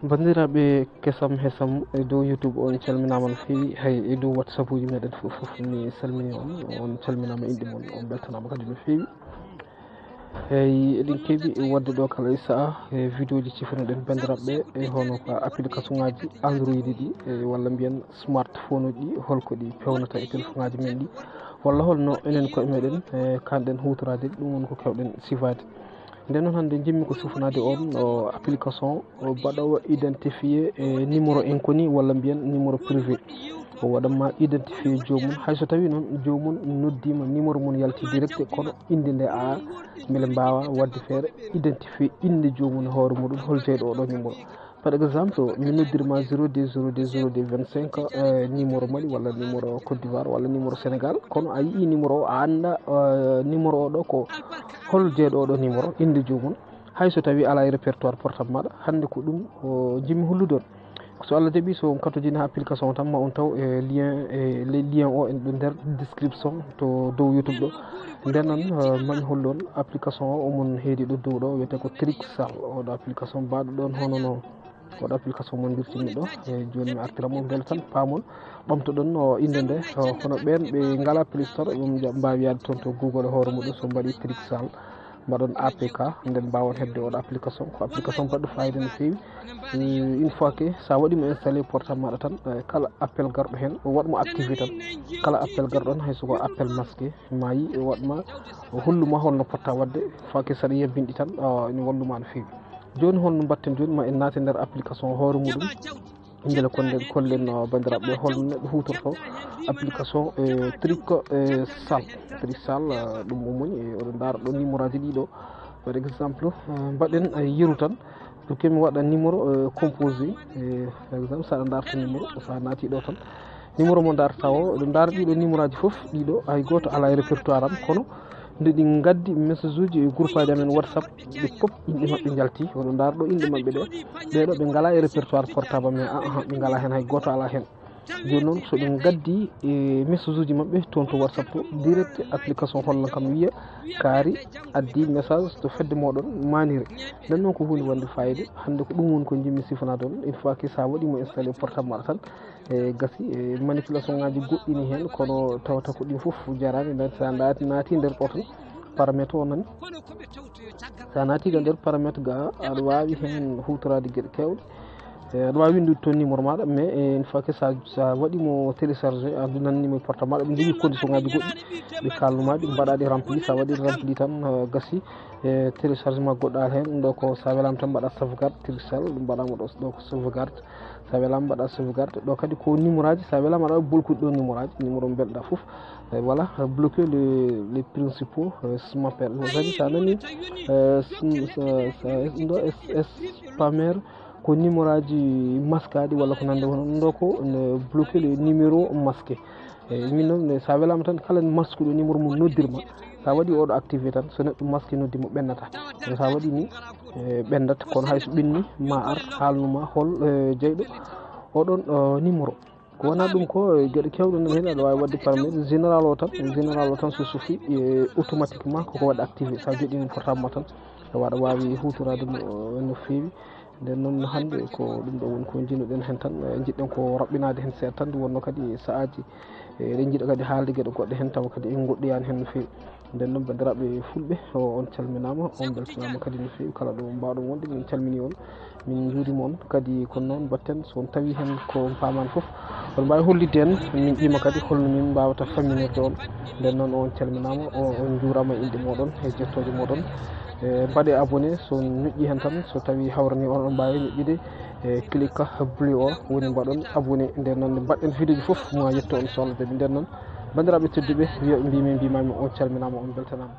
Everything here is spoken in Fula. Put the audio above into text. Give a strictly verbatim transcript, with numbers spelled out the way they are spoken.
Banndiraaɓe kesam hesam e dow YouTube, on calminaama no feewi, hay e dow WhatsApp uji meɗen fof, fof mi salmini on, on calminaama inɗe mon, on beltanaama kadi no feewi. Eyi, eɗen keewi waɗde ɗo kala e sa'a e vidéo ji cifunoɗen banndiraaɓe e hono ko application ngaji Android ɗi, e walla mbiyen smartphone uji ɗi, holko ɗi pewnata e téléphone ngaji men ɗi, walla holno enen koye meɗen, e, kanɗen huutoraade ɗi, ɗum woni ko kewɗen sifaade. Nden noon hannde njimmi ko sifanaade on, o, application, o, baɗoowo identifié e numéro inconnu walla mbiyen numéro privé. O waɗanma identifié joomum. Hay so tawi noon joomum noddiima, numéro mum yalti direct, kono innde nde a, mbele mbaawa waɗde feere identifié innde joomum e hoore muɗum, hol jeyɗo oɗo numéro. Par exemple, mi noddirma zéro deux zéro deux zéro deux vingt-cinq, eh, numéro Mali walla numéro Côte d'Ivoire walla numéro Sénégal, kono a yii numéro o, a annda, eh, numéro oɗo ko hol jeyɗo oɗo numéro, innde joomum. Hay so tawi alaa e répertoire portable maɗa, hannde ko ɗum o jimmi hollude on. So Allah jaɓi, so on katojini application o tan, ma on taw e lien, e le lien o en ɗo nder description to dow YouTube ɗo. Nden noon, eh, mami hollu on application o, omon heedi ɗo dow ɗo, wiyete ko Trixal. Oɗo application baɗo ɗon hono no oɗo application mo ndirtimi ɗo. E jooni mi artira mo mbele tan paamon, ɓamtoɗon o innde nde, o, hono ɓeen ɓe ngala Play Store, ɓe mbawi yaade toon to Google e hoore muɗum, so mbaɗi Trixal, mbaɗon A P K, nden mbawon hedde oɗo application. Ko application baɗɗo fayida no feewi. Mm, une fois que sa waɗimo installé portable maɗa tan, eh, kala appel garɗo hen, o waɗmo activé tan. Kala appel garɗo on, hay so ko appel masqué, ma yi, o waɗma, o holluma holno potta waɗde, une fois que saɗa yebbinɗi tan, ah, ene walluma no feewi. Jooni holno mbatten jooni? Ma en naate nder application hoore muɗum. Mbele kon nden kollen, uh, banndiraaɓe, hol neɗɗo huutorto application, eh, Trixal, eh, Sal. Trixal, uh, ɗum o moni, eh, oɗo ndaara ɗo numéro aji ɗiɗo. Par exemple, uh, mbaɗen, uh, yeru tan, pour que mi waɗa numéro, uh, composé, eh, par exemple, so aɗa ndaarta numéro, so a naati ɗo tan, numéro mo ndaarta o, ɗo ndaara ɗiɗo numéro aji fof, ɗiɗo, hay gooto alaa e répertoire am, kono nde ɗi ngaddi message uji e groupe aji amen WhatsApp, ɓe pop inɗe maɓɓe njalti. Oɗo ndaara ɗo inɗe maɓɓe ɗe, ɓeɗo ɓe ngala e répertoire portable amen, a, aha, ɓe ngala hen, hay gooto alaa hen. Jooni noon, so ɓe ngaddi e message uji maɓɓe toon to WhatsApp to, direct application hollan kam, wiya kaari addi message to fedde moɗon Manire. Nden noon ko huunde wonde fayida. Hannde ko ɗum woni ko jimmi sifanaade on. Une fois que sa waɗimo installé portable maɗa tan, e gasi, e manipulation ngaji goɗɗi ne hen, kono tawata ko ɗin fof jarani. Nden sa naati, naati nder ɗo tan, paramètre o nani. Sa naati ga nder paramètre ga, aɗa wawi hen hutorade geɗe kewɗe. E, aɗa wawi windude toon numéro maɗa, mais, e, une fois que sa, sa waɗimo téléchargé, a nannimo e portable maɗa, ɓe jogui condition ngaji goɗɗi, ɓe kalnuma ɗi, mbaɗa ɗi rempli. Sa waɗi rempli tan, e, gasi, e, téléchargement goɗɗo ala hen. Ɗum ɗo ko sa welama tan mbaɗa sauvegarde, Trixal, ɗum mbaɗama ɗo, ɗo ko sauvegarde. Sa welama mbaɗa sauvegarde. Ɗo kadi ko numéro aji, sa welama aɗa wawi bolkude ɗo numéro aji, numéro belɗa fof. E, voilà, bloquer les, les principaux, e, spammer. Kadi sa nani, e, s-, s-, s-, ɗum ɗo s-, s-, spammer ko numéro aji maskaɗi walla ko nande hono ɗum ɗo ko ne bloquer les numéros masqués. E, min noon, ne, sa welama tan kala maskuɗo numéro mum noddirma, sa waɗi oɗo activé tan, so neɗɗo maski noddi mo ɓennata. Kono sa waɗi ni, e, ɓendat, kono hay so ɓenni, ma ar, haalnuma hol, e, jeyɗo oɗon, o, numéro. Ko wona ɗum ko, e, geɗe kewɗe nan hen, aɗa wawi waɗde paramètre général o tan, général o tan so suufi, e, automatiquement koko waɗa activé. Sa joɗɗini portable ma tan, awa aɗa wawi hutorade mo, o, no feewi. Nden noon hannde ko ɗum ɗo woni ko njiɗnoɗen heen tan, eh, njiɗɗen ko raɓɓinaade heen seeɗa tan, nde wonnoo kadi sahaaji, eh, eɗen njiɗa kadi haalde geɗe goɗɗe heen, tawa kadi en ngoɗɗoyaani heen no feewi. Nden noon, banndiraaɓe fulɓe, o, on calminaama, on mbeltanaama kadi no feewi. Kala ɗo mbaawɗon wonde, min calminii on, min njuuriima on. Kadi kono noon mbaɗten, so on tawii heen ko on paamaani fof, on mbaawi hollitde en, min ƴiima kadi holno min mbaawata famminirde on. Nden noon, on calminaama, o, on njuuraama e innde mooɗon, e jettooje mooɗon. E, mbaɗe abonné, so on ñoƴƴi heen tan, so tawii hawrani on, on mbaawi ñoƴƴude e clique bleu o, woni mbaɗon abonné. Nden noon, nde mbaɗɗen vidéo ji fof, ma yetto on, so Allah jaɓi. Nden noon, banndiraaɓe tedduɓe, yo mbiimi, mbiimaami, on calminaama, on mbeltanaama.